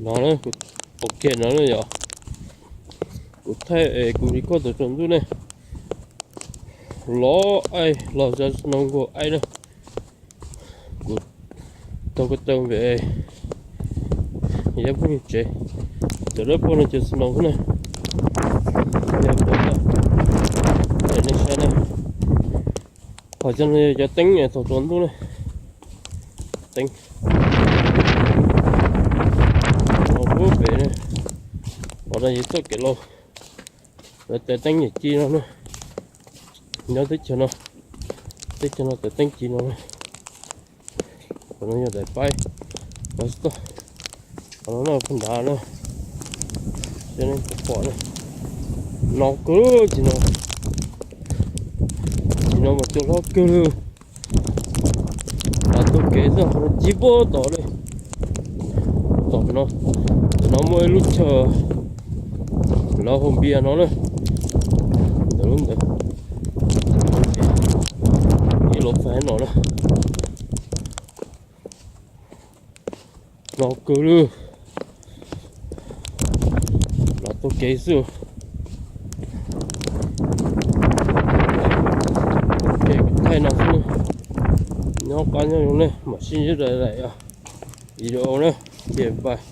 No, ok no na yom. Kuv thaij es kuv record tau tsaus ntuj ne. Los aib los zas no nkaus aib na. Kuv taug ko taw npem yab phooj ywg tsev, txawm dawb paug no ces snow na. Yog pom tau, nej saib na. Qhov cov no yog cov teeb thaum tsaus ntuj na. Teeb no pub pem na. Qhov no yog txoj kev lauj, lawv taws teeb yam ci no na. Nyob teb chaws no, teb chaws no taws teeb ci no. Qhov no yog daim paib, qhov no pug nrad na. Cov nej pom na, no kawg tsis no, tsis no mas cua hlob kawg li. Los taug kev xwb, qhov no ci puag tom li. Tom no, tom no muaj ib lub chaw lawv hu Npias no na. Ntawm lub ntawd, ib lub fais no na. No kawg li, los taug kev xwb. Kev thaij no xwb, nyob qab nyob zoo ne, mam sib ntsib dua daim video na, ces pais.